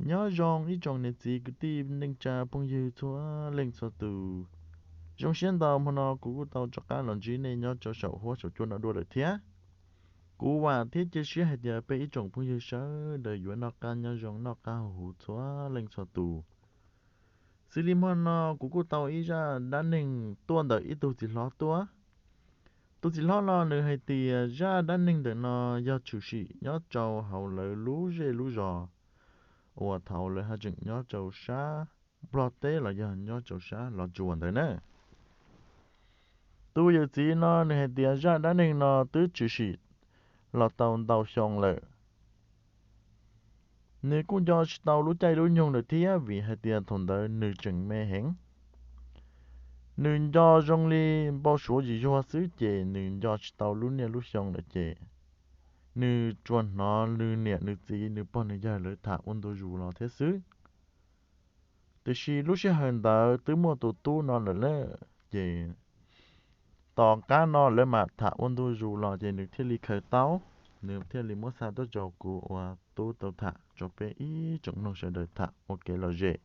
Nyob zoo ib tsoom niam txiv kwv tij neej tsa phooj ywg txhua leej txhua tus. Zoo siab ntau hmo no kuv kuj tau rov qab los ntsib nej nyob rau saum huab saum cua no dua lawm thiab. Kuv vam thiab cia siab hais tias peb ib tsoom phooj ywg sawv daws yuav noj qab nyob zoo noj qab haus huv txhua leej txhua tus. Xws li hmo no kuv kuj tau ib zaj dab neeg tuaj ntawm ib tug txiv hlob tuaj. Tus txiv hlob no nws hais tias zaj dab neeg ntawm no yog tshwm sim nyob rau hauv lawv lub zej lub zos uas thaum lawv haj tseem nyob rau sab Nplog teb los yog nyob rau sab Los Tsuas ntawd na. Tus yawm txiv no nws hais tias zaj dab neeg no twb tshwm sim los tau ntau xyoo lawm. Nws kuj nco tsis tau lub caij lub nyoog lawm thiab vim hais tias thaum ntawd nws tseem me heev. Nws nco zoo li npau suav yim zuag xwb ces nws nco tsis tau lub niaj lub xyoo lawm ces nws tsuas hnov nws niam nws txiv nws pog nws yawg lawv tham ua ntu zus los thiab xwb. Tiam sis lub sij hawm ntawd twb muaj tus tub no lawm na, ces tom qab no lawv mam tham ua ntu zus los ces nws thiaj li khaws tau, nws thiaj li muab xa tuaj rau kuv ua tub tau tham rau peb ib tsoom mloog sawv daws tham ua kev lom zem.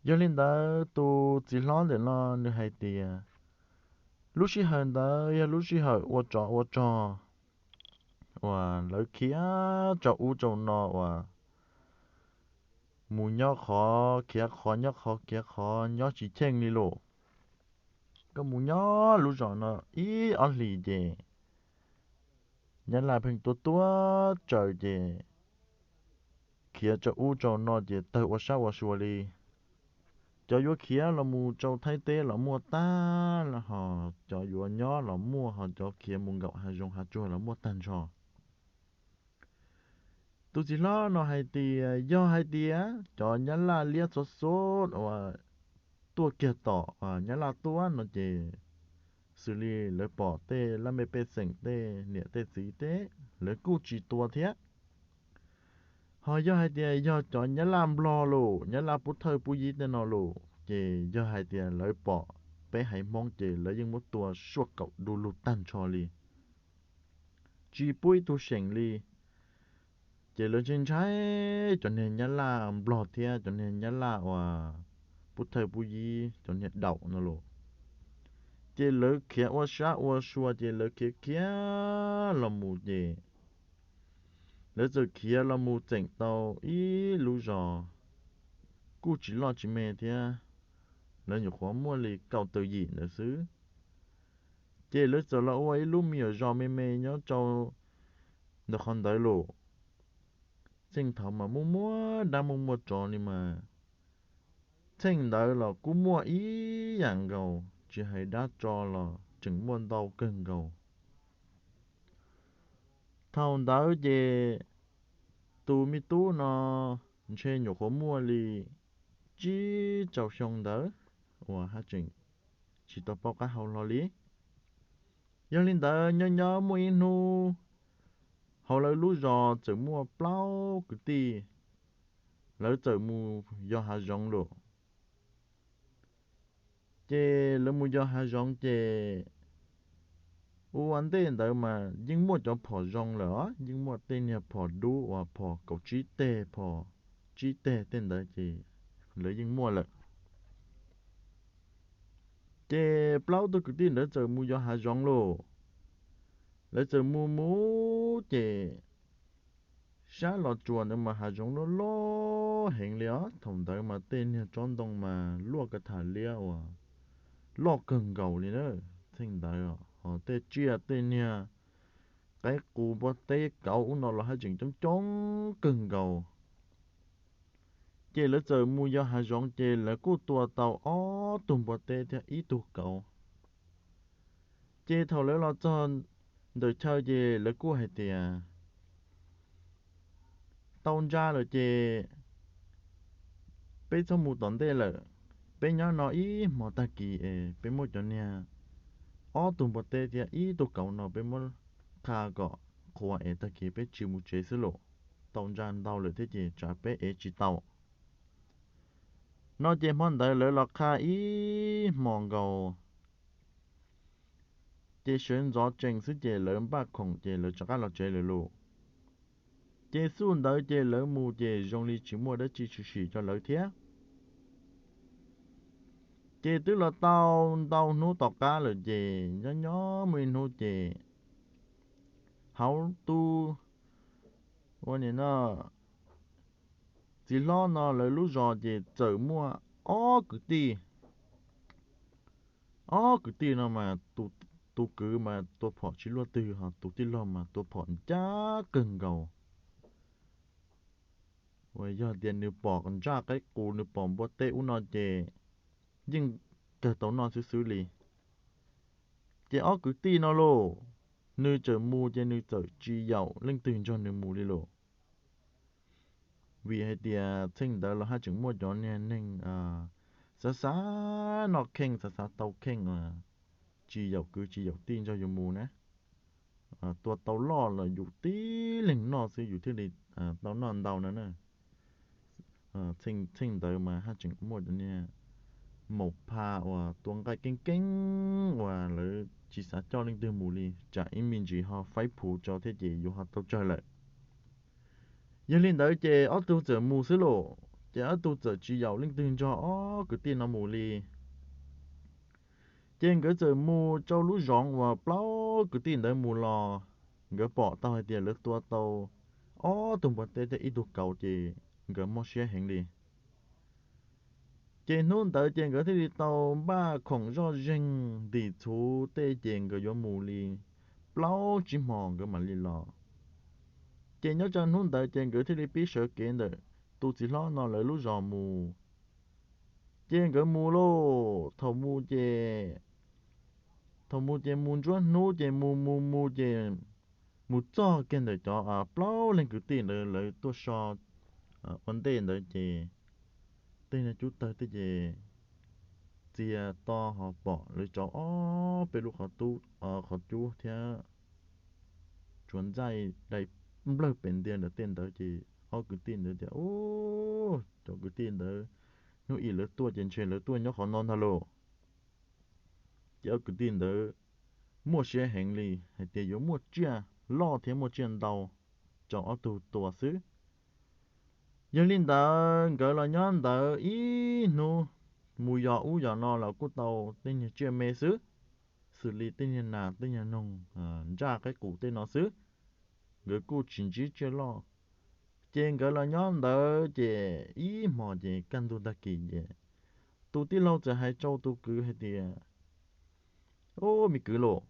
Yog li ntawd tus txiv hlob ntawm no nws hais tias lub sij hawm ntawd yog lub sij hawm ua tsov ua rog uas lawv khiav rau ub rau no uas mus nyob qhov khiav qhov nyob qhov khiav qhov nyob tsis cheej li lawm. Koj mus nyob lub zos no ib ob hlis ces nyab laj pheej tuaj tuaj tsaws ces khiav rau ub rau no ces tawg ua sab ua sua li. Cov yuav khiav los mus rau Thaib teb los muaj tag, hos cov yuav nyob los muaj, hos cov khiav mus nkaum hav zoov hav tsuag los muaj tag nrho. Tus txiv hlob no hais tias yog hais tias cov nyab laj liab txhua xub uas tuaj kiag tom nyab laj tuaj no ces xws li lawv pom tej laj mej pej xeem tej niam tej txiv tej lawv kuj tsis tua thiab. Hos yog hais tias yog cov nyab laj nplog lawm nyab laj pub thawj pub yib tej no lawm ces yog hais tias lawv pom peb haiv Hmoob ces lawv yeej muab tua suaj kaum du lug tag nrho li, tsis pub ib tug seem li. Ces lawv ntshai ntshai cov niag nyab laj nplog thiab cov niag nyab laj uas pub thawj pub yib cov niag daum no lawm. Ces lawv khiav ua sab ua sua ces lawv khiav khiav los mus ces lawv txawm khiav los mus txeem tau ib lub zos kuj tsis loj tsis me thiab, lawv nyuam qhuav muaj li kaum tawm yim ntawd xwb. Ces lawv txawm los ua ib lub me nyuam zos me me nyob rau ntawm qhov ntawd lawm. Txheej thaum mas muaj muaj dab muaj muaj tsov li mas txheej ntawd los kuj muaj ib yam nkaus, tsis hais dab tsov los tseem muaj ntau kawg nkaus. Thaum ntawd ces tus me tub no ntshe nyuam qhuav muaj li tsib rau xyoo ntawd uas haj tseem tsis tau paub qab hau hlo li. Yog li ntawd nyob nyob muaj ib hnub hauv lawv lub zos txawm muaj plaub kwv tij, lawv txawm mus yos hav zoov lawm. Ces lawv mus yos hav zoov ces ua ntej ntawd mas yeej muaj cov phom zoo lawm os, yeej muaj tej niag phom dub uas phom kaum tsib teg, phom tsib teg tej ntawd ces lawv yeej muaj lawm. Ces plaub tug kwv tij ntawd txawm mus yos hav zoov lawm. Lawv txawm mus mus ces sab Los Tsuas ntawd mas hav zoov loj loj heev li os. Thaum ntawd mas tej niag tsob ntoo mas luaj ka tham liab uas loj kawg nkaus li na. Txheej ntawd hos tej tsiaj tej niag qaib qus npua teb kauv ub no los haj tseem coob coob kawg nkaus. Ces lawv txawm mus yos hav zoov ces lawv kuj tua tau ob tug npua teb thiab ib tug kauv. Ces thaum lawv los txog ntawm chaw ces lawv kuj hais tias tau ntsa lawm ces peb txhob mus tom ntej lawm, peb nyob no ib hmo tag kis es peb muab cov niag ob tug npua teb thiab ib tug kauv no peb muab qha kom qhuav es tag kis peb tsis mus tsev xwb lawm. Tau ntsa ntau lawm thiab ces tsam peb ev tsis tau. No ces hmo ntawd lawv los qha ib hmos nkaus, ces sawv ntxov tsees xwb ces lawv npaj khoom ces lawv rov qab los tsev lawm lauj. Ces xuj ntawd ces lawv mus ces zoo li tsis muaj dab tsi tshwm sim rau lawv thiab. Ces twb los tau ntau hnub tom qab lawm ces nyob nyob muaj ib hnub ces hauv tus, ua ni no, txiv hlob no lawv lub zos ces txawm muaj ob kwv tij. Ob kwv tij no mas tus kwv mas tua phom tsis luaj twg, ho tus tij laug mas tua phom ncaj kawg nkaus. Uas yog tias nws pom ntsaj qaib qus, nws pom npua teb ub no ces yeej kawg tau noj xwb xwb li. Ces ob kwv tij no lauj, nws txawm mus ces nws txawm tsis yaum leej twg nrog nws mus li lauj. Vim hais tias txheej ntawd los haj tseem muaj cov niag neeg xav xav noj kheej, xav xav tau kheej, tsis yaum kwv tsis yaum tij nrog yus mus na. Tua tau loj los yus tib leeg noj xwb yus thiaj li tau noj ntau no na. Txheej ntawd mas haj tseem muaj cov niag maum pha uas tua nqaij keeb keeb uas lawv tsis xav coj leej twg mus li, tsam ib me ntsis ho faib phuv rau thiab ces yuav ho tau tsawg lawm. Yog li ntawd ces ob tug txawm mus xwb lauj, ces ob tug txawm tsis yaum leej twg nrog ob kwv tij no mus li. Ces nkawd txawm mus rau lub zoov uas plaub kwv tij ntawd mus los, nkawd pom tau hais tias lawv tua tau ob tug npua teb thiab ib tug kauv ces nkawd mob siab heev li. Ces hnub ntawd ces nkawd thiaj li tau npaj khoom zoj zeeg ntim txhuv tej ces nkawd yuav mus li plaub tsib hmo nkawd mam li los. Ces nyob rau hnub ntawd ces nkawd thiaj li pib sawv kev ntawm tus txiv hlob no lawv lub zos mus. Ces nkawd mus lauj, thaum mus ces, thaum mus ces mus ntsuab hnub ces mus mus mus ces mus txog kiag ntawm cov plaub leeg kwv tij ntawd lawv tuaj so ua ntej ntawd ces tej niag cub tawg tej ces txia to ho pom lawv tsauv ob peb lub qhov cub thiab tsuas ntxaij dai nplawg pem ntia ntawm tej ntawd ces ob kwv tij ntawd tias, Ub, cov kwv tij ntawd hnub ib lawv tuaj ces ntshe lawv tuaj nyob qhov no ntag lauj. Ces ob kwv tij ntawd muaj siab heev li hais tias yuav muaj tsiaj loj thiab muaj tsiaj ntau rau ob tug tua xwb. Yog li ntawd nkawd los nyob ntawd ib hnub, mus yos ub yos no los kuj tau tej niag tsiaj me xwb, xws li tej niag nas tej niag noog, ntsaj qaib qus tej no xwb. Nkawd kuj tsis ntsib tsiaj loj. Ces nkawd los nyob ntawd ces ib hmos ces kaj ntug tag kis ces tus tij laug txawm hais rau tus kwv hais tias, Ub, me kwv lauj,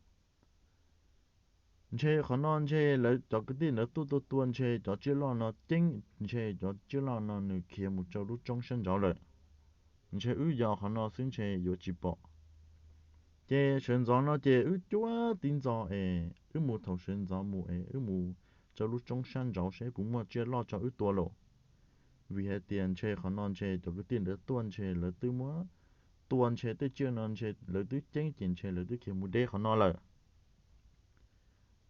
ntshe qhov no ntshe lawv cov kwv tij ntawd tuaj tua tua ntshe cov tsiaj loj no ceeb, ntshe cov tsiaj loj no nws khiav mus rau lub roob sab nraud lawm. Ntshe wb yos qhov no xwb ntshe yuav tsis pom. Ces sawv ntxov no ces wb cuab tib ntxov es wb mus thaum sawv ntxov mus es wb mus rau lub roob sab nraud seb puas muaj tsiaj loj rau wb tua lauj. Vim hais tias ntshe qhov no ntshe cov kwv tij ntawd tuaj ntshe lawv twb muab tua ntshe tej tsiaj no ntshe lawv twb ceeb ces ntshe lawv twb khiav mus deb qhov no lawm.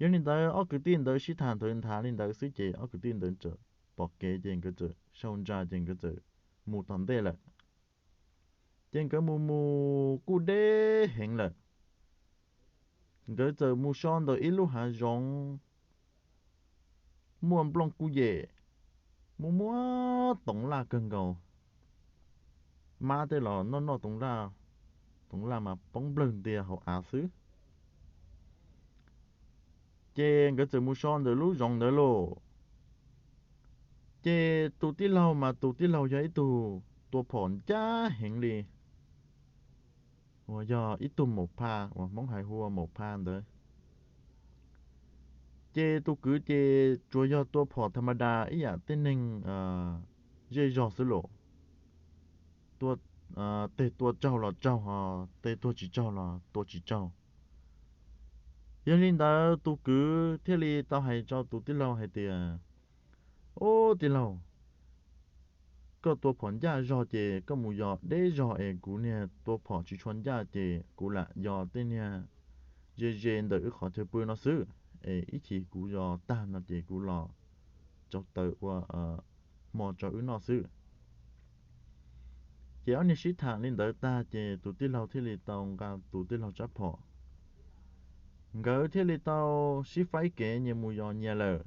Yog li ntawd ob kwv tij ntawd sib tham nthawv nthav li ntawd xwb ces ob kwv tij ntawd txawm pom kev ces nkawd txawm sau ntsa ces nkawd txawm mus tom ntej lawm. Ces nkawd mus mus kuj deb heev lawm. Nkawd txawm mus so ntawm ib lub hav zoov muaj nplooj kuj yem, muaj muaj toov laj kawg nkaus. Mab tej los noj noj toov laj, toov laj mas poob nplawg ntia hauv av xwb. Ces nkawd txawm mus so ntawm lub zoov ntawd lauj. Ces tus tij laug mas tus tij laug yog ib tug tua phom ncaj heev li, uas yog ib tug maum pha uas Hmoob hais hu ua maum pha ntawd. Ces tus kwv ces tsuas yog tua phom tha ma da ib yam tej neeg zej zog xwb lauj. Tej tua raug los raug, ho tej tua tsis raug los tua tsis raug. Yog li ntawd tus kwv thiaj li tau hais rau tus tij laug hais tias, Ub tij laug, koj tua phom ncaj zog ces koj mus yos deb zog es kuv niag tua phom tsis tshua ncaj ces kuv lam yos tej niag ze ze ntawm wb qhov chaw pw no xwb, es ib chim kuv yos tag no ces kuv los rau taws ua hmo rau wb noj xwb. Ces ob niag sib tham li ntawd tag ces tus tij laug thiaj li tau nqa tus tij laug rab phom, nkawd thiaj li tau sib faib kev nyias mus yos nyias lawm.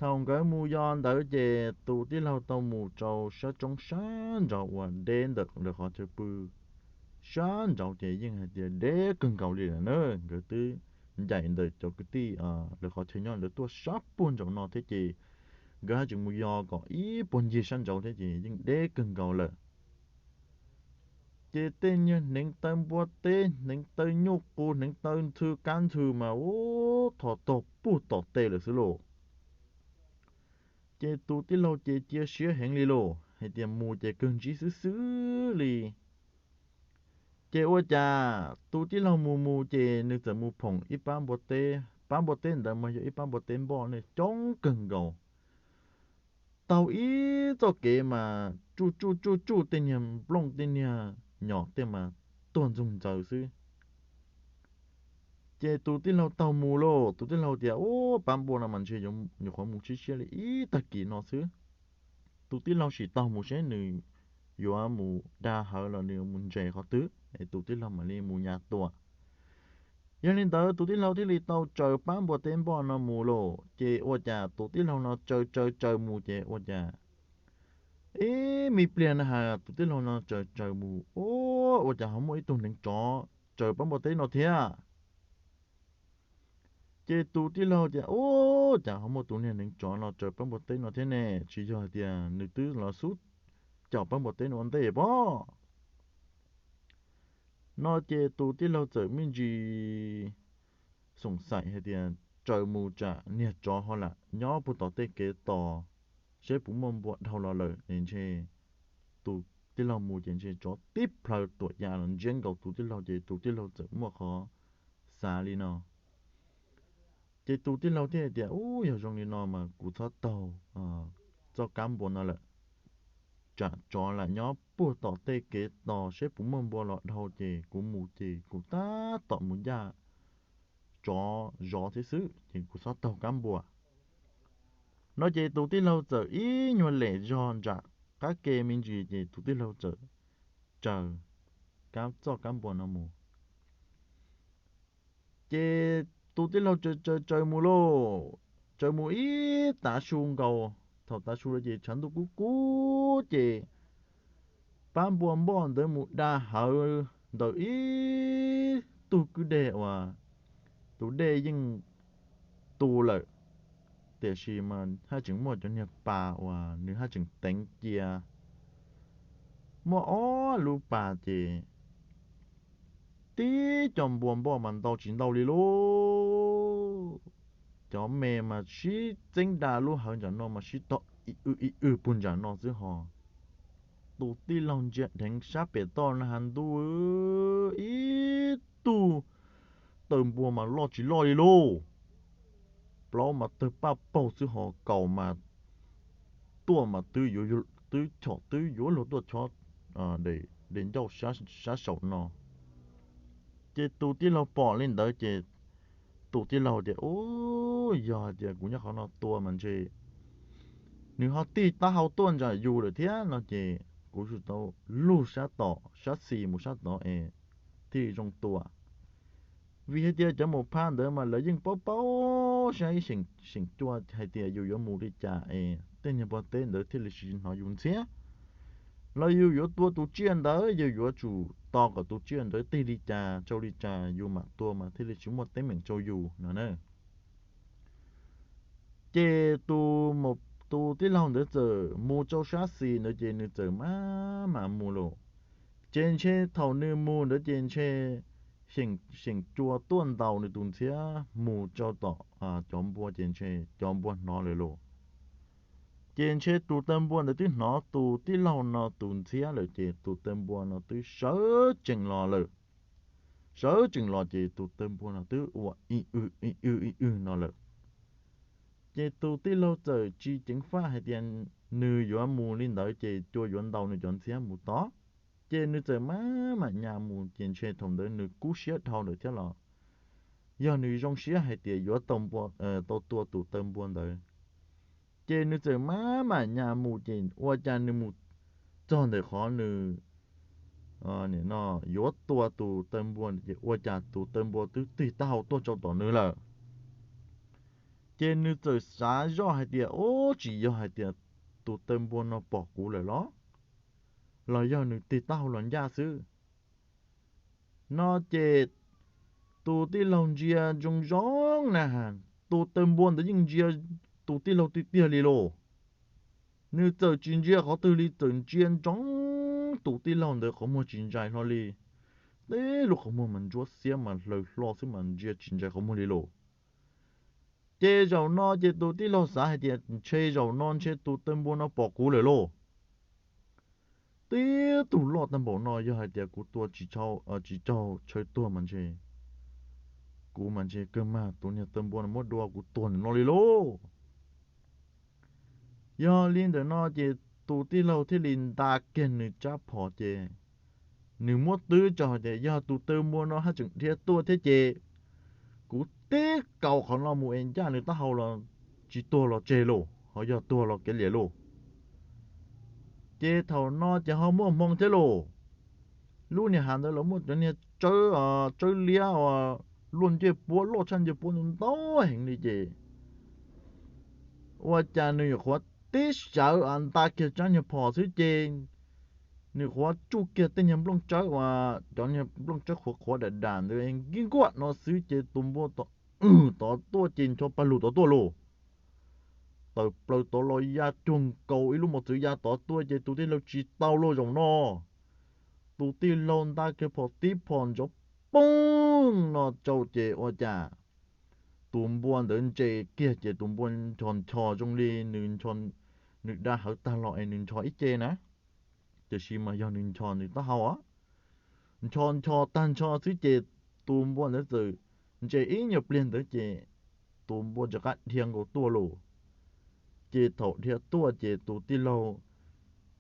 Thaum nkawd mus yos ntawd ces tus tij laug tau mus rau sab roob sab nraud uas deb ntawm lawv qhov chaw pw sab nraud ces yeej hais tias deb kawg nkaus li lawm na. Nkawd twb ncaim ntawm cov kwv tij lawv qhov chaw nyob ntawd tuaj sab puag nraum no thiab ces nkawd haj tseem mus yos kom ib puag ncig sab nraud thiab ces yeej deb kawg nkaus lawm. Ces tej niag hneev taw npua teb, hneev taw nyuj qus, hneev taw ntxhw kab ntxhw mas ub thov tog puag tom tej lawm xwb lauj. Ces tus tij laug ces cia siab heev li lauj, hais tias mus ces kawg ntsib xwb xwb li. Ces ua cas tus tij laug mus mus ces nws txawm mus phoom ib pab npua teb, pab npua teb ntawd mas yog ib pab npua teb npoj ne coob kawg nkaus. Taug ib txoj kev mas tsuj tsuj tsuj tsuj tej niag nplooj tej niag nyom tej mas tuag ntxoog ntxaws xwb. Ces tus tij laug taug mus lauj, tus tij laug tias, Ub, pab npua no mas ntshe nyuam qhuav mus tshiab tshiab li ib tag kis no xwb. Tus tij laug sim taug mus seb nws yuav mus da hawv los nws yuav mus ntses qhov twg es tus tij laug mam li mus nyas tua. Yog li ntawd tus tij laug thiaj li tau tsaws pab npua teb npoj no mus lauj. Ces ua cas tus tij laug no tsaws tsaws tsaws mus ces ua cas ib me pliag na has tus tij laug no tsaws tsaws mus, Ub, ua cas ho muaj ib tug hneev tsov tsaws pab npua teb no thiab? Ces tus tij laug tias, Ub, cas ho muaj tus niag hneev tsov no tsaws pab npua teb no thiab ne? Tsis yog hais tias nws twb los xub caum pab npua teb no ua ntej pob? No ces tus tij laug txawm me ntsis xoom xaim hais tias, Tsaws mus tsam niag tsov ho lam nyob puag tom tej kev tos seb puas muaj npua dhau los lawm es ntshe tus tij laug mus ces ntshe tsov tib plhaw tuam ya los ntsiab nkaus tus tij laug ces tus tij laug txawm muaj qhov xav li no. Ces tus tij laug thiaj hais tias, Ub, yog zoo li no mas kuv txhob taug txoj kab npua no lawm, tsam tsov lam nyob puag tom tej kev tos seb puas muaj npua los dhau ces kuv mus ces kuv tab tom mus ncaj tsov zov thiab xwb ces kuv txhob taug kab npua. No ces tus tij laug txawm ib nyuag lem zog nram qab ke me ntsis ces tus tij laug txawm tsaws txoj kab npua no mus. Ces tus tij laug tsaws tsaws tsaws mus lauj, tsaws mus ib tav su nkaus, thaum tav su lawm ces tshav ntuj kub kub ces pab npua npoj ntawd mus da hawv ntawm ib tug kwj deg uas tus dej yeej tu lawm, tiam sis mas haj tseem muaj cov niag pas uas nws haj tseem teev cia. Muaj ob lub pas ces tib co npua npoj mas ntau tsis ntau li lauj. Cov me mas sib txeeb da lub hawv ntsam no mas sib tog ib w ib w puag ntsam no xwb ho. Tus tij laug ntsia dheev sab pem toj na has ntuj, ib tug taw npua mas loj tsis loj li lauj. Plaub mas tawg paj paug xwb ho, kaus mas tuaj mas twb chom twb yuav luag tuaj chob de ncauj sab saum no. Ces tus tij laug pom li ntawd ces tus tij laug tias, Ub, yog hais tias kuv nyob qhov no tua mas ntshe nws ho tig taub hau tuaj ntsam yus lawm thiab no ces kuv tsum tau lug sab tom sab xis mus sab tod es thiaj zoo tua. Vim hais tias cov maum phaj ntawd mas lawv yeej paub paub saib seem cua hais tias yus yuav mus li cas es tej niag npua teb ntawd thiaj li tsis hnov yus ntxhiab. Los yus yuav tua tus tsiaj ntawd yus yuav tsum tos kom tus tsiaj ntawd tig li cas tsau li cas yus mam tua mas thiaj li tsis muaj teeb meem tsau yus no na. Ces tus tij laug ntawd txawm mus rau sab xis ntawd ces nws txawm maj mam mus lauj. Ces ntshe thaum nws mus ntawd ces ntshe seem cua tuaj ntaus nws tus ntxhiab mus rau tom cov npua ces ntshe cov npua hnov lawm lauj. Ces ntshe tus taw npua ntawd twb hnov tus tij laug no tus ntxhiab lawm ces tus taw npua no twb sawv tsees los lawm. Sawv tsees los ces tus taw npua no twb ua ib w ib w ib w no lawm. Ces tus tij laug txawm tsis ceev faj hais tias nws yuav mus li ntawd ces cua yuav ntaus nws cov ntxhiab mus tod. Ces nws txawm maj mam nyas mus ces ntshe thaum ntawd nws kub siab dhau lawm thiab los yog nws zoo siab hais tias yuav tau tua tus taw npua ntawd. Ces nws txawm maj mam nyas mus ces ua cas nws mus txog ntawm qhov nws yuav tua tus taw npua ces ua cas tus taw npua twb tig taub hau tuaj rau tom nws lawm. Ces nws txawm xav zoj hais tias, Ub, tsis yog hais tias tus taw npua no pom kuv lawm los, los yog nws tig taub hau los ncaj xwb no. Ces tus tij laug ntsia zoo zoo na, tus taw npua ntawd yeej ntsia tus tij laug tiag tiag li lauj. Nws txawm tsis ntsia qhov twg li, txawm ntsia ntsoov tus tij laug ntawd qhov muag tsis ntsais hlo li. Tib lub qhov muag mas ntsuab xiab mas hlaws hlo xwb mas ntsia tsis ntsais qhov muag li lauj. Ces zaum no ces tus tij laug xav hais tias, Ntshe zaum no ntshe tus taw npua no pom kuv lawm lauj. Tib tug loj tag npaum no yog hais tias kuv tua tsis tsaug tshaw tuag mas ntshe, kuv mas ntshe kawg mag tus niag taw npua no muab dua kuv tuag ntawm no li lauj. Yog li ntawm no ces tus tij laug thiaj li nta kiag nws tsab phom ces nws muab twb tso hais tias, Yog tus taw npua no haj tseem dhia tuaj thiab ces kuv tib kaus qhov no mus es ncaj nws taub hau los tsis tuag los tseg lauj, ho yog tuag los kev liam lauj. Ces thaum no ces ho muaj hmoo thiab lauj. Lub niag hav ntawd los muaj cov niag tsawb, tsawb liab uas luaj ncej puab loj tshaj ncej puab ntau heev li ces ua cas nws nyuam qhuav tib sawv nta kiag tsab niag phom xwb ces nws qhuav tsuj kiag tej niag nplooj tsawb uas cov niag nplooj tsawb qhuav qhuav dam dam ntawd nkib nkuaj no xwb ces tus npua tod tod tuaj ces ncho paj lug tod tuaj lauj. Tawm plaws tod los ya cuag nkaus ib lub mos txwv ya tod tuaj ces tus tij laug tsis tau lauj zaum no. Tus tij laug nta kiag phom tib phom ntsov poog no tsau ces ua cas tus npua ntawd ntse kiag ces tus npua ncho ncho zoo li nws da hawv tag los es nws ncho ib ce na, tiam sis mas yog nws ncho nws taub hau. Ncho ncho tag ncho xwb ces tus npua ntawd txawm ntse ib nyuag pliag ntawd ces tus npua rov qab dhia nkaus tuaj lauj. Ces thaum dhia tuaj ces tus tij laug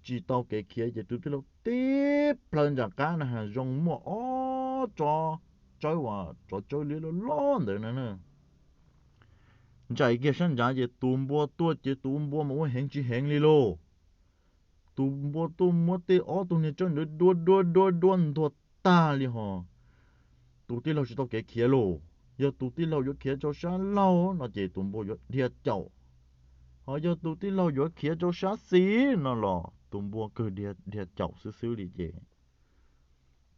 tsis tau kev khiav ces tus tij laug tib plhaw nram qab na has zoo muaj ob tsob tsawb uas tsov tsawb liab loj loj ntawd na. Ntsais kiag sab ntsav ces tus npua tuaj ces tus npua mas ua heev tsis heev li lauj. Tus npua tuaj muab tej ob tug niag tsawb ntawd dua dua dua dua ntuag tag li hos tus tij laug tsis tau kev khiav lauj. Yog tus tij laug yuav khiav rau sab laug no ces tus npua yuav dhia caum, ho yog tus tij laug yuav khiav rau sab xis no los tus npua kawg dhia caum xwb xwb li ces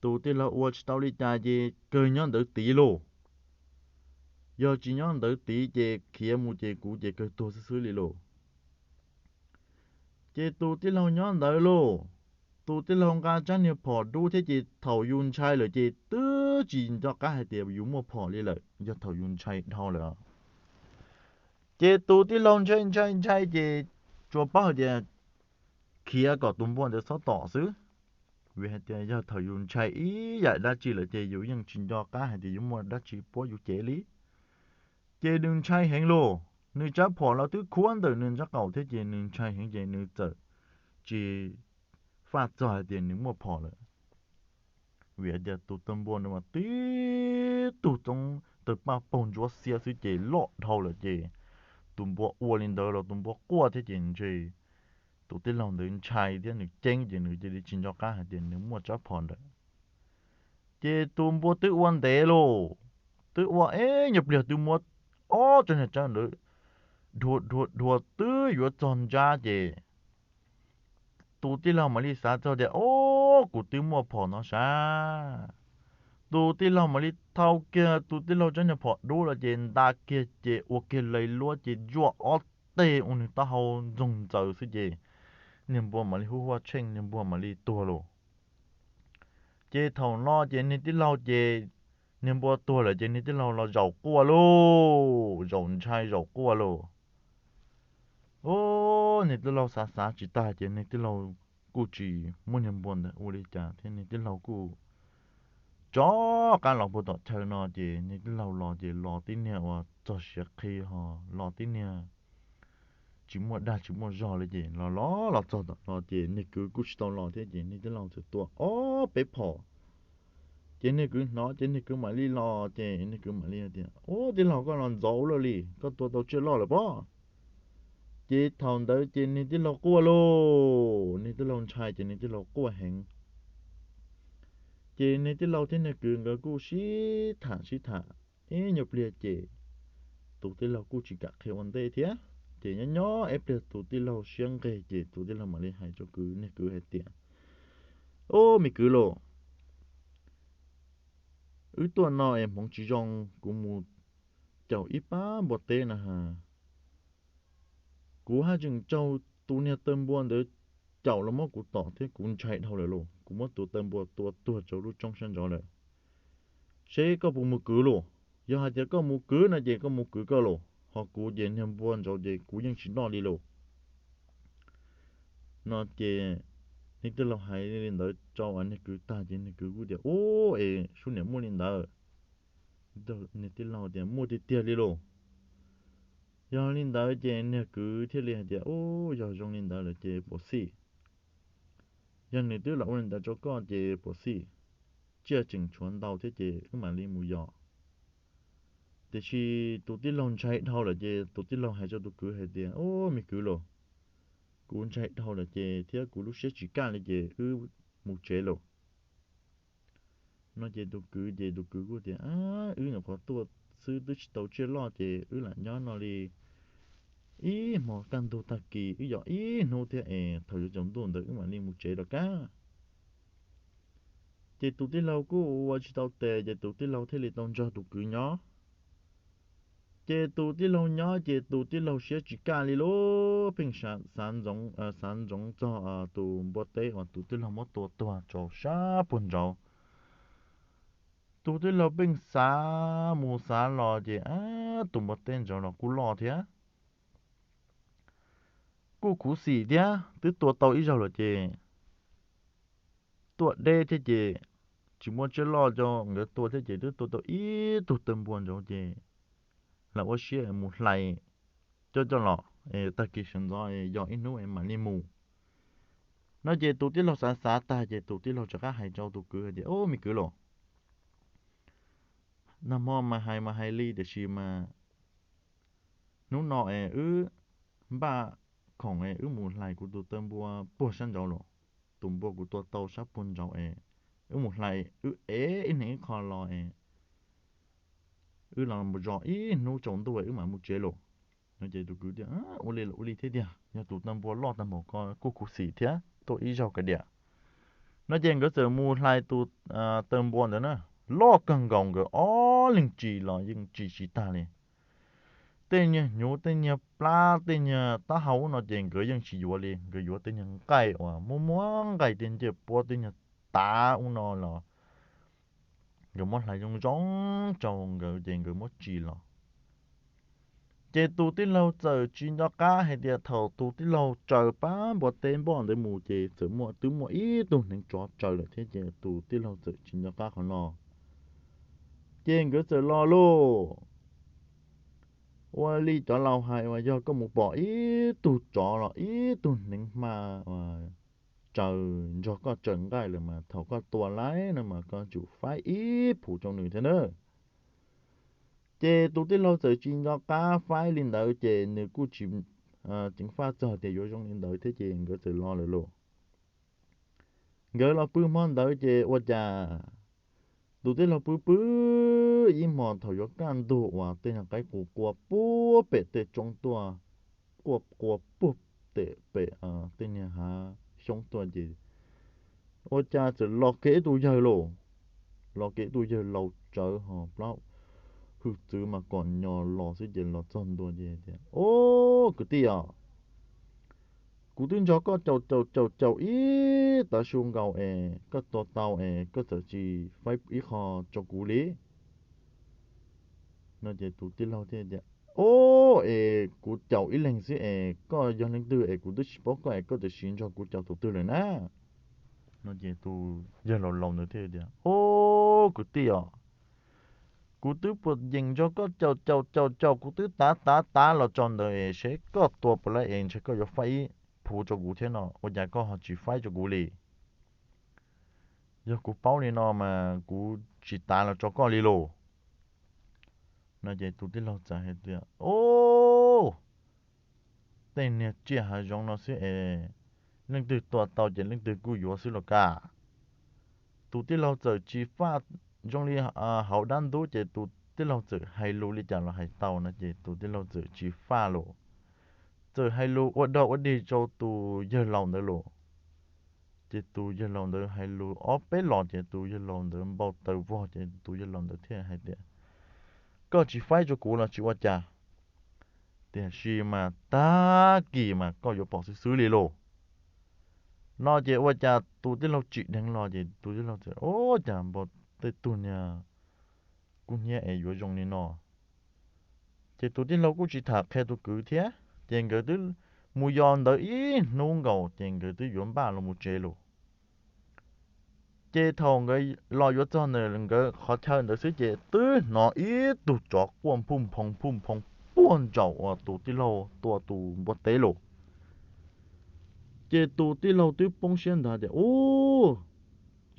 tus tij laug ua tsis tau li cas ces kawg nyob ntawd tid lauj. Yog tsis nyob ntawd tid ces khiav mus ces kuv ces kawg tuag xwb xwb li lauj. Ces tus tij laug nyob ntawd lauj, tus tij laug nqa tsab niag phom dub thiab ces thaum yus ntshai lawm ces twb tsis nco qab hais tias yus muaj phom li lawm yog thaum yus ntshai dhau lawm. Ces tus tij laug ntshai ntshai ntshai ces tsuas paub hais tias khiav kom tus npua ntawd txhob tom xwb, vim hais tias yog thaum yus ntshai ib yam dab tsi lawm ces yus yeej tsis nco qab hais tias yuav muaj dab tsi puab yus cev li. Ces nws ntshai heev lauj, nws tsab phom los twb khuab ntawm nws ntsab qaum thiab ces nws ntshai heev ces nws txawm tsis faj txog hais tias nws muaj phom lawm. Vim hais tias tus taw npua no mas tib tug txoov tawg paj paug ntsuab xiab xwb ces loj dhau lawm ces tus npua ua li ntawd los tus npua quaj thiab ces ntshe tus tij laug ntawd ntshai thiab nws ceeb ces nws cia li tsis nco qab hais tias nws muaj tsab phom ntawd. Ces tus npua twb ua ntev lauj, twb ua ib nyuag pliag twb muab ob tsob niag tsawb ntawd dhua dhua dhua twb yuav txog ntsab ces tus tij laug mam li xav txog tias, Ob, kuv twb muaj phom no sav. Tus tij laug mam li thau kiag tus tij laug tsab niag phom dub los ces nta kiag ces ua kiag lais luab ces ntsuaj ob teg ua nws taub hau ntxoog ntxaws xwb ces niag npua mam li hu huaj tsheej, niag npua mam li tuag lauj. Ces thaum no ces niag tij laug ces niag npua tuag lawm ces niag tij laug los zaum quaj lauj, zaum ntshai zaum quaj lauj. Ub, niag tij laug xav xav tsis tag ces niag tij laug kuj tsis muab niag npua ntawd ua li cas thiab niag tij laug kuj rov qab los puag tom chaw no ces niag tij laug los ces los tib niag uas txog siav qhi ho los tib niag tsis muaj dag tsis muaj zog li ces los los los txog tom no ces niag kwv kuj tsis tau los thiab ces niag tij laug txawm tua ob peb phom. Ces niag kwv hnov ces niag kwv mam li los ces niag kwv mam li tias, Ub, tij laug koj los ntxov ua luaj li, koj tua tau tsiaj loj lawm pob. Ces thaum ntawd ces niag tij laug quaj lauj, niag tij laug ntshai ces niag tij laug quaj heev. Ces niag tij laug thiab niag kwv nkawd kuj sib tham sib tham ib nyuag pliag ces tus tij laug kuj tsis kam qhia ua ntej thiab. Ces nyob nyob ib pliag tus tij laug siab nqig ces tus tij laug mam li hais rau kwv, niag kwv hais tias, Ub, me kwv los, wb tuaj no es hmoov tsis zoo, kuv mus caum ib pab npua teb na has. Kuv haj tseem raug tus niag taw npua ntawd caum los muab kuv tom thiab kuv ntshai dhau lawm los, kuv muab tus taw npua tua tuag rau lub roob sab nraud lawm. Seb koj puas mus kwv los? Yog hais tias koj mus kwv no ces koj mus kwv koj los, ho kuv ces niag npua nraud ces kuv yeej tsis noj li los. No ces niag tij laug hais li ntawd rau niag kwv tag ces niag kwv kuj tias, Ub, es sub niam muaj li ntawd? Niag tij laug tias, Muaj tiag tiag li los. Yog li ntawd ces niag kwv thiaj li hais tias, Ub, yog zoo li ntawd lawm ces puas xij? Yog nws twb los ua li ntawd rau koj ces puas xij? Tsiaj tseem tshuav ntau thiab ces wb mam li mus yos. Tiam sis tus tij laug ntshai dhau lawm ces tus tij laug hais rau tus kwv hais tias, Ub, me kwv los, kuv ntshai dhau lawm ces thiab kuv lub siab tsis kaj li ces wb mus tsev los. No ces tus kwv ces tus kwv kuj tias, Wb nyuam qhuav tuaj xwb twb tsis tau tsiaj loj ces wb lam nyob no li ib hmo kaj ntug tag kis, wb yos ib hnub thiab es thaum yuav tsaus ntuj ntawd wb mam li mus tsev rov qab. Ces tus tij laug kuj ua tsis tau tes ces tus tij laug thiaj li tau nrog tus kwv nyob. Ces tus tij laug nyob ces tus tij laug siab tsis kaj li lauj, pheej xav ntsoov, xav ntsoov txog tus npua teb uas tus tij laug muab tua tuag rau sab puag nraud. Tus tij laug pheej xav mus xav los ces tus npua teb nraud los kuj loj thiab, kuj khuv xim thiab, twb tua tau ib zaug lawm ces tuaj deb thiab ces tsis muaj tsiaj loj rau nkawd tua thiab ces twb tua tau ib tug taw npua nraud ces lam ua siab mus hlais coj coj los, tag kis sawv ntxov yos ib hnub mam li mus. No ces tus tij laug xav xav tag ces tus tij laug rov qab hais rau tus kwv hais tias, Ub, me kwv los, nag hmo mas hais mas hais li tiam sis mas hnub no es wb npaj khoom es wb mus hlais kuv tus taw npua puag sab nraud los, tus npua kuv tua tau sab puag nraud es wb mus hlais, wb ev ib hneev ib qho los es wb los zos ib hnub tsaus ntuj wb mam mus tsev los. No ces tus kwv tias, Ua li los ua li thiab tiag, yog tus taw npua loj tag npaum ko kuj khuv xim thiab, tuaj ib zaug kiag diam. No ces nkawd txawm mus hlais tus taw npua ntawd na, loj kawg nkaus, nkawd ob leeg tsis los yeej tsis tsis tag li. Tej niag hnyuv, tej niag plab, tej niag taub hau no ces nkawd yeej tsis yuav li, nkawd yuav tej niag nqaij uas muaj muaj nqaij, tej ncej puab, tej niag tav ub no los nkawd muab hlais zoo zoo rau nkawd ces nkawd muab tsis los. Ces tus tij laug txawm tsis nco qab hais tias thaum tus tij laug raws pab npua teb npoj ntawd mus ces txawm muaj, twb muaj ib tug hneev tsov raws lawm thiab ces tus tij laug txawm tsis nco qab qhov no. Ces nkawd txawm los lauj. Ua li cov laus hais uas yog koj mus pom ib tug tsov los ib tug hneev hma raws nrog koj raws nqaij lawm mas thaum koj tua laib no mas koj tsum faib ib phuv rau nws thiab na. Ces tus tij laug txawm tsis nco qab faib li ntawd ces nws kuj tsis ceev faj txog tias yuav zoo li ntawd thiab ces nkawd txawm los lawm lauj. Nkawd los pw hmo ntawd ces ua cas tus tij laug pw pw ib hmos thaum yuav kaj ntug uas tej niag qaib qus qua puag pem tej roob tuaj, qua qua puag pem pem tej niag hav xyoob tuaj ces ua cas txawm los kiag ib tug yawg lauj. Los kiag ib tug yawg laus tsawv ho plaub hwj txwv mas kom nyos los xwb ces los txog ntua ces tias, Au, kwv tij os, kuv twb nrog koj caum caum caum caum ib tav su nkaus es koj tua tau es koj txawm tsis faib ib qho rau kuv li. No ces tus tij laug thiaj tias, Au, es kuv caum ib leeg xwb es koj yog leej twg es kuv twb tsis paub koj es koj tiam sis nrog kuv caum tus twg lawm na? No ces tus yawg laus laus ntawd thiaj tias, Au, kwv tij os, kuv twb puas yeem nrog koj caum caum caum caum, kuv twb tav tav tav los tso ntawd es seb koj tua puas laib es ntshe koj yuav faib ib phuv rau kuv thiab no, ua cas koj ho tsis faib rau kuv li? Yog kuv paub li no mas kuv tsis tav los tso koj li lauj. No ces tus tij laug txawm hais tias, Au, tej niag tsiaj hav zoov no xwb es leej twg tua tau ces leej twg kuj yuav xwb los kag. Tus tij laug txawm tsis faj zoo li hauv dab ntub ces tus tij laug txawm hais lus li cas los hais tau no ces tus tij laug txawm tsis faj lus, txawm hais lus ua dog ua dig rau tus yawg laus ntawd lus. Ces tus yawg laus ntawd hais lus ob peb los ces tus yawg laus ntawd npau taws vog ces tus yawg laus ntawd thiaj hais tias, koj tsis faib rau kuv los tsis ua cas, tiam sis mas tag kis mas koj yuav pom xwb xwb li lauj. No ces ua cas tus tij laug tsim dheev los ces tus tij laug txawm, ua cas npau tej tug niag kub hnyiab es yuav zoo li no. Ces tus tij laug kuj tsis tham qhia tus kwv thiab ces nkawd twb mus yos ntawd ib hnub nkaus ces nkawd twb yuav npaj los mus tsev lus. Ces thaum nkawd los yuav txog ntawm nkawd qhov chaw ntawd xwb ces twb hnov ib tug tsov quaj npuj nphoo npuj nphoo puag ntsaum uas tus tij laug tua tus npua teb lus. Ces tus tij laug twb poob siab ntag tias, ub,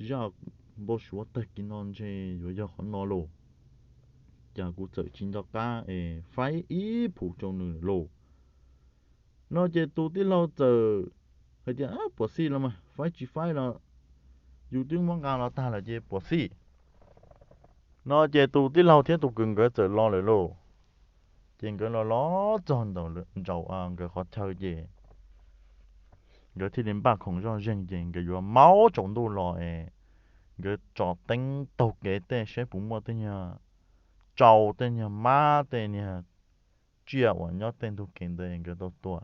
zaj npau suav tag kis no ntshe yuav yog qhov no lauj, cas kuv txawm tsis nco qab es faib ib phuv rau nws lauj. No ces tus tij laug txawm hais tias, puas xij los mas faib tsis faib los yus twb muab nqa los tag lawm ces puas xij. No ces tus tij laug thiab tus kwv nkawd txawm los lawm lauj. Ces nkawd los los txog ntawm nraum nkawd qhov chaw ces nkawd thiaj li npaj khoom zoj zeeg ces nkawd yuav maub tsaus ntuj los es nkawd tso teeb taug kev tej saib puas muaj tej nyuag tsau tej nyuag mab tej niag tsiaj uas nyob tej ntug kev ntawd nkawd tau tua.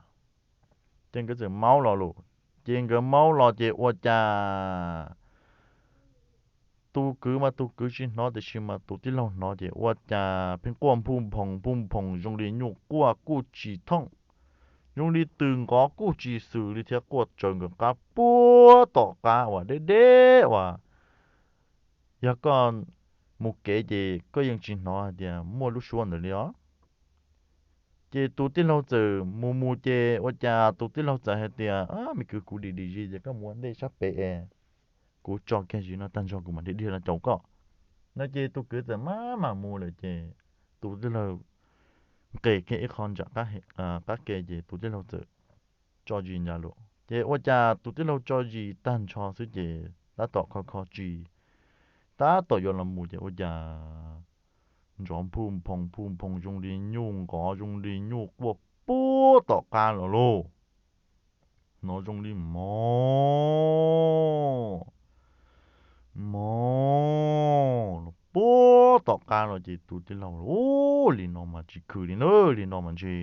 Ces nkawd txawm maub los lus, ces nkawd maub los ces ua cas tus kwv mas tus kwv tsis hnov tiam sis mas tus tij laug hnov ces ua cas pheej quaj npuj nphoos npuj nphoos zoo li nyuj quaj kuj tsis thooj, zoo li tws nqov kuj tsis xws li thiab quaj tsaws nkawd qab puag tom qab uas deb deb uas yog koj mus kev ces koj yeej tsis hnov hais tias muaj lub suab ntawd li os. Ces tus tij laug txawm mus mus ces ua cas tus tij laug txawm hais tias, me kwv, kuv dim dim zis ces koj mus ua ntej sab pem es kuv tso kiag zis no tag nrho kuv mam dhia dhia los caum koj. No ces tus kwv txawm maj mam mus lawm ces tus tij laug nqes kiag ib qho nram qab ke ces tus tij laug txawm tso zis ncaj lus ces ua cas tus tij laug tso zis tag nrho xwb ces tab tom kho kho tsis, tab tom yuav los mus ces ua cas nrov npuj nphoos npuj nphoos zoo li nyuj nqov zoo li nyuj quaj puag tom qab los lauj. Hnov zoo li mov mov los puag tom qab los ces tus tij laug, ub, li no mas tsis khw li na, li no mas ntshe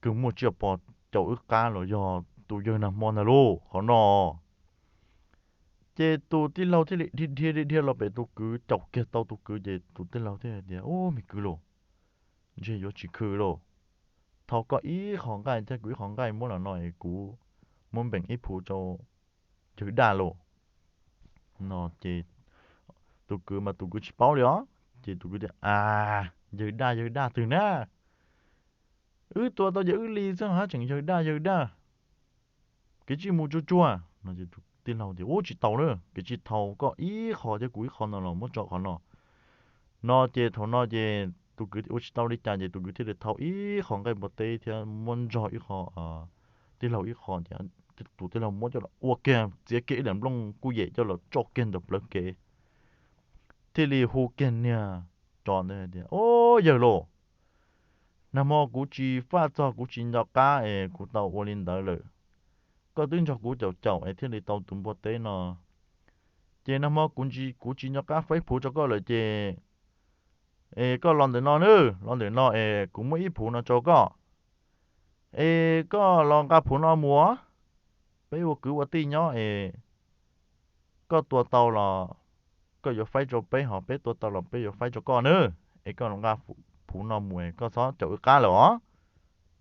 kawg muaj tsiaj pos caum wb qab los yog tus yawg nag hmo ntag lauj qhov no. Ces tus tij laug thiaj li dhia dhia dhia dhia los pem tus kwv, caum kiag tau tus kwv ces tus tij laug thiaj hais tias, ub, me kwv lauj, ntshe yuav tsis khw lauj. Thau koj ib qho nqaij thiab kuv ib qho nqaij muab los no es kuv muab npeem ib phuv rau yawg daj lauj. No ces tus kwv mas tus kwv tsis paub li os ces tus kwv tias, a, yawg daj yawg daj twg na? Wb tua tau ces wb li xwb haj tseem yawg daj yawg daj. Kev tsij mus tsuag tsuag no ces tus tij laug tias, ub, tsis tau na, kev tsij thau koj ib qho thiab kuv ib qho no los muab tso qhov no. No ces thaum no ces tus kwv ua tsis tau li cas ces tus kwv thiaj li thau ib qho nqaij npua teb thiab muab nrog ib qho tij laug ib qho ces tus tij laug muab coj los ua kiag txiav kiag ib daim nplooj kuj yem coj los tso kiag ntawm plawv kev, thiaj li hu kiag niag tsov ntawd tias, o, yawg lauj, nag hmo kuv tsis faj txog kuv tsis nco qab es kuv tau ua li ntawd lawm. Koj twb nrog kuv caum caum es thiaj li tau tus npua teb no. Ces nag hmo kuv tsis nco qab faib phuv rau koj lawm ces es koj los ntawm no nawb, los ntawm no es kuv muab ib phuv no rau koj. Es koj los nqa phuv no mus, peb ua kwv ua tij nyob es koj tua tau los koj yuav faib rau peb, ho peb tua tau los peb yuav faib rau koj nawb. Es koj los nqa phuv no mus es koj txhob caum wb qab lawm os.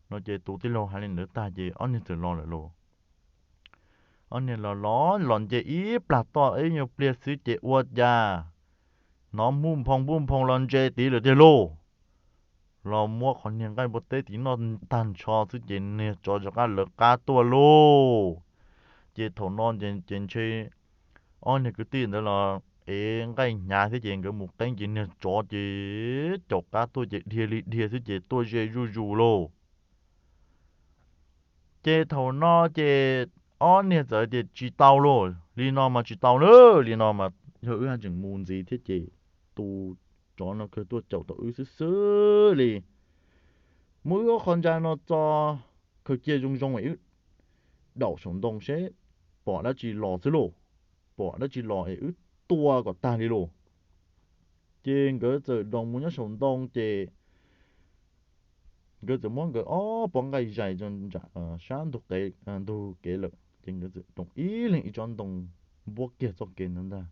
No ces tus tij laug hais li ntawd tag ces ob niag txawm los lawm lauj. Ob niag los los los nce ib plag toj ib nyuag pliag xwb ces ua cas hnov npuj nphoo npuj nphoo los ntse tid lawm tiag lauj. Los muab qhov niag nqaij npua teb tid noj tag nrho xwb ces niag tsov rov qab lawv qab tuaj lauj. Ces thaum no ces ntshe ob niag kwv tij ntawd los ev nqaij hnyav thiab ces nkawd mus qeeb ces niag tsov ces caum qab tuaj ces dhia li dhia xwb ces tuaj ze zuj zus lauj. Ces thaum no ces ob niag txawm tias, tsis tau lauj, li no mas tsis tau na, li no mas yog wb haj tseem mus ntxiv thiab ces tus tsov no kawg tuaj caum tau wb xwb xwb li. Muab wb ob qho ntsa no txo khaws cia zoo zoo es wb daum saum ntoo seb pom dab tsi los xwb lauj, pom dab tsi los es wb tua kom tag li lauj. Ces nkawd txawm doos mus nyob saum ntoo ces nkawd txawm muab nkawd ob pob nqaij zais sab ntug kev lawm ces nkawd txawm doos ib leeg ib tsob ntoo npuab kiag txoj kev ntawd ntag.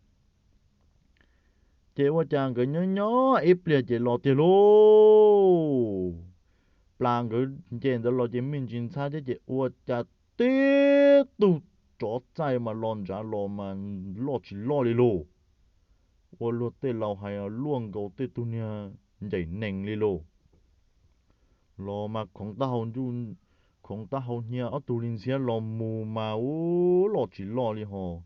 Ces ua cas nkawd nyob nyob ib pliag ces los tiag lauj. Plas nkawd nce ntawd los ces me ntsis ntxhab thiab ces ua cas tib tug tsov txaij mas los nrad los mas loj tsis loj li lauj. Ua luag tej laus hais luaj nkaus tej tug niag ncaim nees li lauj. Los mas khoov taub hau ntuj, khoov taub hau hnyiab ob tug li ntxhiab los mus mas ua loj tsis loj li hos.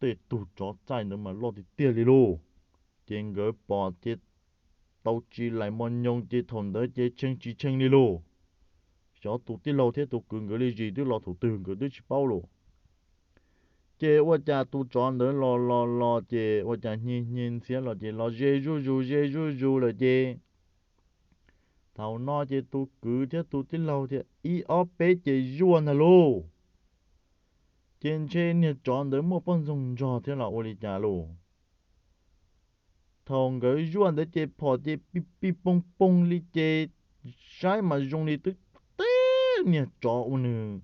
Tej tug tsov txaij ntawd mas loj tiag tiag li lauj. Ces nkawd pom ces tau tsis laim mos nyoos ces thaum ntawd ces tshee tsis tshee li lauj. Xyov tus tij laug thiab tus kwv nkawd li zis twb los thaum twg nkawd twb tsis paub lauj. Ces ua cas tus tsov ntawd los los los ces ua cas hnyi hnyi ntxhiab los ces los ze zuj zus ze zuj zus lawm ces thaum no ces tus kwv thiab tus tij laug thiab ib ob peb ces zuaj ntag lauj. Ces ntshe niag tsov ntawd muaj poj ntxoog nrog thiab los ua li cas lauj. Thaum nkawd zuaj ntawd ces phom ces pij pij poog poog li ces saib mas zoo li twb teb niag tsov ua nws,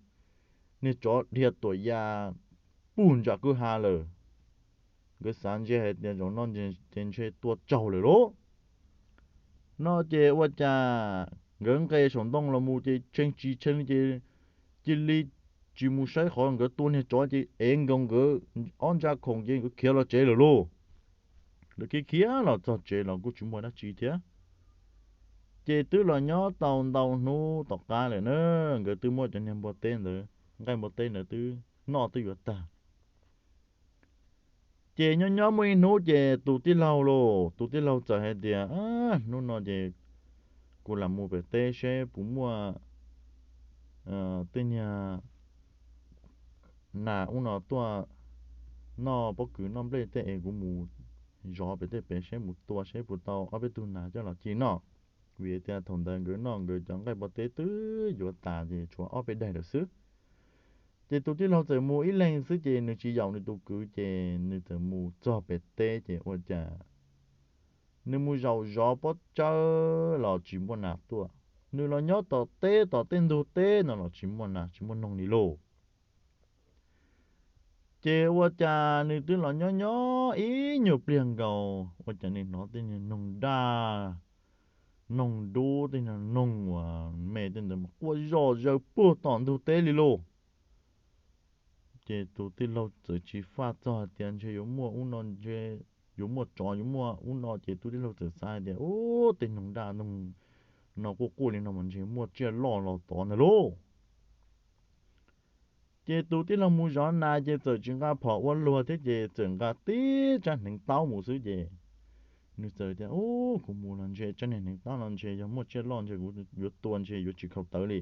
niag tsov dhia tuam ya puag nram kwj ha lawm. Nkawd xav ntshe hais tias zaum no ces ntshe tua tsaug lawm lauj. No ces ua cas nkawd nqes saum ntoo los mus ces tshee tsis tshee ces cia li tsis mus saib qhov nkawd tua niag tsov ces ev nkaus nkawd ob ntsa khoom ces nkawd khiav los tsev lawm lauj. Lawv khiav khiav los txog tsev los kuj tsis muaj dab tsi thiab. Ces twb los nyob tau ntau hnub tom qab lawm na, nkawd twb muab cov niag npua teb ntawd, nqaij npua teb ntawd twb noj twb yuav tag. Ces nyob nyob muaj ib hnub ces tus tij laug lauj, tus tij laug txawm hais tias, hnub no ces kuv lam mus pem teb seb puas muaj tej niag nas ub no tuaj noj pob kws noj nplej tej es kuv mus zov pem tej pem seb mus tua seb puas tau ob peb tug nas coj los ci noj. Vim tias thaum ntawd nkawd noj nkawd cov nqaij npua teb twb yuav tas ces tshuav ob peb daim lawm xwb. Ces tus tij laug txawm mus ib leeg xwb ces nws tsis yaum nws tus kwv ces nws txawm mus txog pem teb ces ua cas nws mus zaum zov pob tsawb los tsis muaj nas tuaj, nws los nyob tom teb tom tej ntug teb no los tsis muaj nas tsis muaj noog li lauj. Ces ua cas nws twb los nyob nyob ib nyuag pliag nkaus ua cas nws hnov tej niag noog daj, noog dub, tej niag noog uas me tej ntawd mas quaj zom zaws puag tom ntug teb li lauj. Ces tus tij laug txawm tsis faj txog hais tias ntshe yuav muaj ub no, yuav muaj tsov yuav muaj ub no ces tus tij laug txawm xav hais tias, ub, tej noog daj noog no quaj quaj li no mas ntshe muaj tsiaj loj los tod ntag lauj. Ces tus tij laug mus zov nas ces txawm tsis nqa phom ua luag thiab ces txawm nqa tib tsab hneev taub mus xwb ces nws txawm tias, ub, kuv mus los ntshe tsab niag hneev taub no ntshe yog muaj tsiaj loj ntshe kuv yuav tua ntshe yuav tsis khaus tawv li.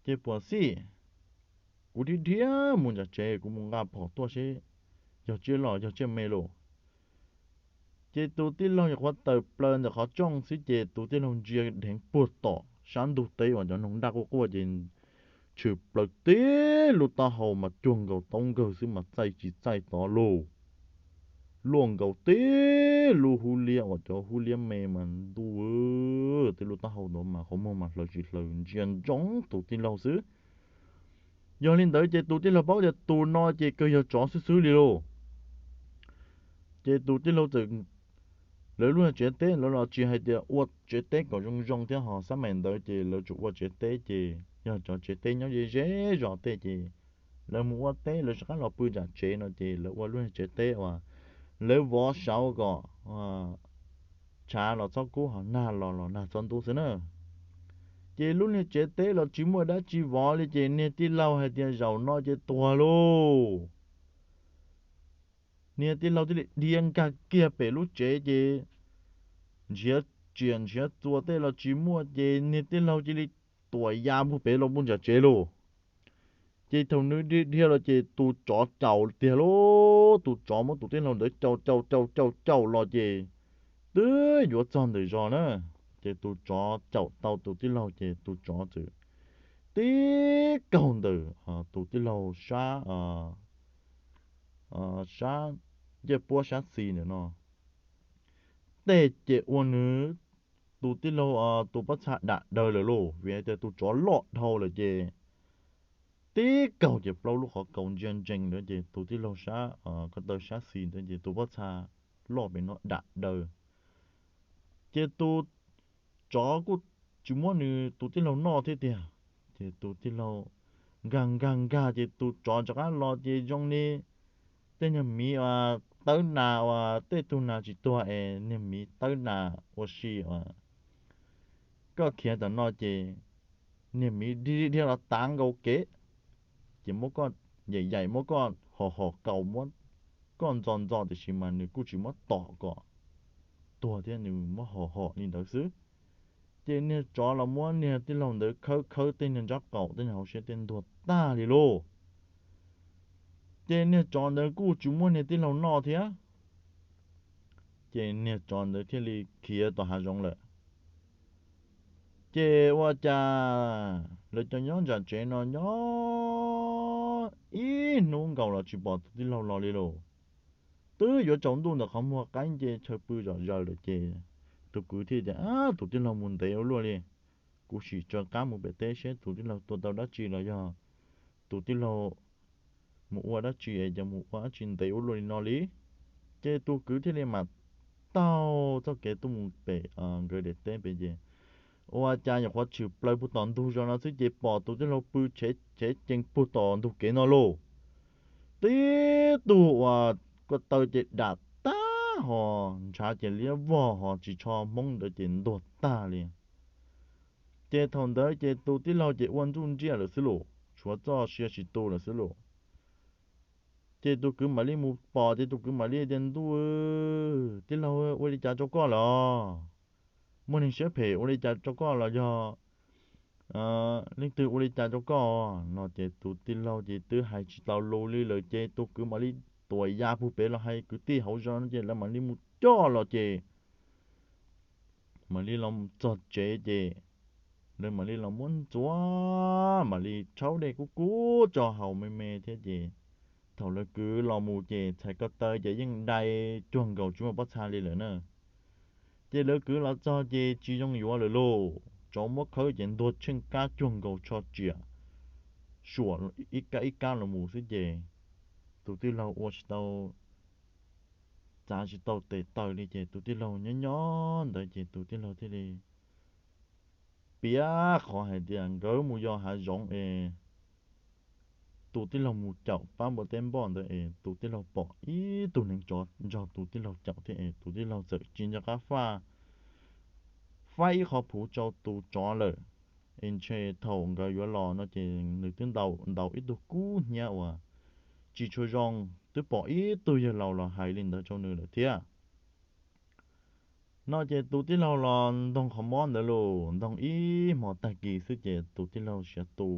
Ces puas xij, kuv dhia dhia mus nram tsev kuv mus nqa phom tuaj seb yog tsiaj loj yog tsiaj me lauj. Ces tus tij laug nyuam qhuav tawm plaws ntawm qhov rooj xwb ces tus tij laug ntsia dheev puag tom sab ntug teb uas cov noog daj quaj quaj ces tshwm plaws tib lub taub hau mas cuag nkaus taub nkawg xwb mas txaij tsis txaij tod lauj. Luaj nkaus tib lub hub liab uas cov hub liab me mas ntuj, tib lub taub hau ntawd mas qhov muag mas hlaws tsis hlaws ntsia ntsoov tus tij laug xwb. Yog li ntawd ces tus tij laug paub tias tus no ces kawg yog tsov xwb xwb li lauj. Ces tus tij laug txawm, lawv lub niag tsev teb lawv los tsis hais tias ua tsev teb kom zoo zoo thiab ho xab maim ntawd ces lawv tsuas ua tsev teb ces yog cov tsev teb nyob ze ze zos tej ces lawv mus ua teb lawv rov qab los pw nram tsev no ces lawv ua lub niag tsev teb uas lawv vov saud kom tshav los txhob kub ho nag los los nag txhob ntub xwb na. Ces lub niag tsev teb los tsis muaj dab tsi vov li ces niag tij laug hais tias zaum no ces tuag lauj. Niag tij laug thiaj li dhia nkag kiag pem lub tsev ces nrhiav tsiaj nrhiav txuas tej los tsis muaj ces niag tij laug cia li tuam ya puag pem los puag nram tsev lauj. Ces thaum nws dhia dhia los ces tus tsov caum tiag lauj, tus tsov muab tus tij laug ntawd caum caum caum caum caum los ces twb yuav txog ntawm zos na, ces tus tsov caum tau tus tij laug ces tus tsov txawm tib kaug ntawm tus tij laug sab, sab ncej puab sab xis ntawm no, tej ces ua nws tus tij laug tus pob txha dam daws lawm lauj, vim tias tus tsov loj dhau lawm ces tib kaug ces plaub lub qhov kaus ntsia ntsees ntawd ces tus tij laug sab, ko taw sab xis ntawd ces tus pob txha loj pem no dam daws. Ces tus tsov kuj tsis muab nws tus tij laug noj thiab tiag. Ces tus tij laug nkag nkag nkag ces tus tsov rov qab los ces zoo li tej niag miv tawb nas uas tej tug nas tsis tuag es niag miv tawb nas ua si uas koj khiav tom no ces niag miv dhia dhia los tav nkaus kev, ces muab koj yaim yaim muab koj hom hom kaus muab koj ntxo ntxo tiam sis mas nws kuj tsis muab tom kom tuag thiab nws muab hom hom li ntawd xwb. Ces niag tsov los muab niag tij laug ntawd khawb khawb tej niag ntsab qaum tej niag hauv siab tej ntuag tag li lauj. Ces niag tsov ntawd kuj tsis muab niag tij laug noj thiab. Ces niag tsov ntawd thiaj li khiav tom hav zoov lawm. Ces ua cas lawv cov nyob nram tsev no nyob ib hnub nkaus los tsis pom tus tij laug los li lauj. Twb yuav tsaus ntuj ntawm qhov muag qaib nce chaw pw zom zaws lawm ces tus kwv thiaj tias, Tus tij laug mus ntev ua luaj li, kuv sim tsawv qab mus pem teb seb tus tij laug tua tau dab tsi los yog tus tij laug mus ua dab tsi es cov mus ua dab tsi ntev ua luaj li no li. Ces tus kwv thiaj li mam taug txoj kev tuaj mus pem nkawd daim teb pem ces ua cas nyuam qhuav tshwm plaws puag tom ntug zos no xwb ces pom tus tij laug pw chev cees puag tom ntug kev no lauj. Tib tug uas ko taw ces dam tag ho ntshav ces liab vog ho tsis tsho hmoob ntawd ces ntuag tag li. Ces thaum ntawd ces tus tij laug ces ua ntsuj nriaj lawm xwb lauj, tshuav txoj sia tsis tu lawm xwb lauj. Ces tus kwv mam li mus pom ces tus kwv mam li tias, Ntuj, tij laug ua li cas rau koj lawm? Muaj neeg siab phem ua li cas rau koj los yog leej twg ua li cas rau koj? No ces tus tij laug ces twb hais tsis tau lus li lawm ces tus kwv mam li tuam ya puag pem los hais kwv tij hauv zos no ces lawv mam li mus coj los ces mam li los txog tsev ces lawv mam li los muab ntxuav, mam li rhaub dej kub kub tso haus me me thiab ces thaum lawv kwv los mus ces txhais ko taw ces yeej dai cuag nkaus tsis muaj pob txha li lawm na. Ces lawv kwv los txog ces tsis zoo yuav lawm lauj, tsov muab khawb ces ntuag tsheej kab cuag nkaus tsho tsiam suam ib kab ib kab los mus xwb ces tus tij laug ua tsis tau, txav tsis tau tes taw li ces tus tij laug nyob nyob ntawd ces tus tij laug thiaj li piav qhov hais tias nkawd mus yos hav zoov es tus tij laug mus caum pab npua teb npoj ntawd es tus tij laug pom ib tug neev tsov nrog tus tij laug caum thiab es tus tij laug txawm tsis nco qab faj, faib ib qho phuv rau tus tsov lawm. Es ntshe thaum nkawd yuav los no ces nws twb ntaus ib tug kub hnyiab uas tsis tshua zoo, twb pom ib tug yawg laus los hais li ntawd rau nws lawm thiab. No ces tus tij laug los ntoog qhov mob ntawd los ntoog ib hmo tag kis xwb ces tus tij laug siav tu.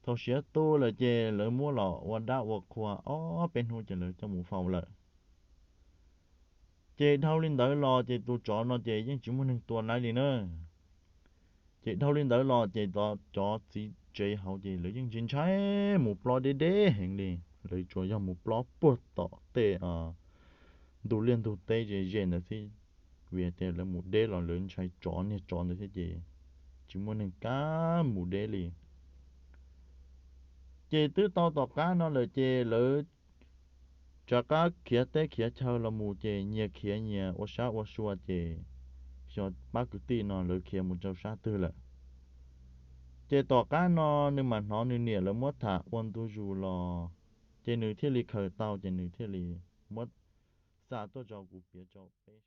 Thaum siav tu lawm ces lawv muab los ua dab ua qhua ob peb hnub ces lawv coj mus faus lawm. Ces dhau li ntawd los ces tus tsov no ces yeej tsis muaj neeg tua nab li na. Ces dhau li ntawd los ces cov txiv tsev hauv ces lawv yeej ntshai ntshai mus plob deb deb heev li. Lawv tsuas yog mus plob puag tom tej ntug liaj ntug teb ze ze ntawd xwb, vim tias lawv mus deb los lawv ntshai tsov niag tsov ntawd thiab ces tsis muaj neeg kam mus deb li. Ces twb tau tom qab no lawm ces lawv rov qab khiav teb khiav chaw los mus ces nyias khiav nyias ua sab ua sua ces xyov pab kwv tij no lawv khiav mus rau sab twg lawm. Ces tom qab no nws mam hnov nws niam lawv muab tham ua ntu zus los, ces nws thiaj li khaws tau ces nws thiaj li muab xa tuaj rau kuv piav rau peb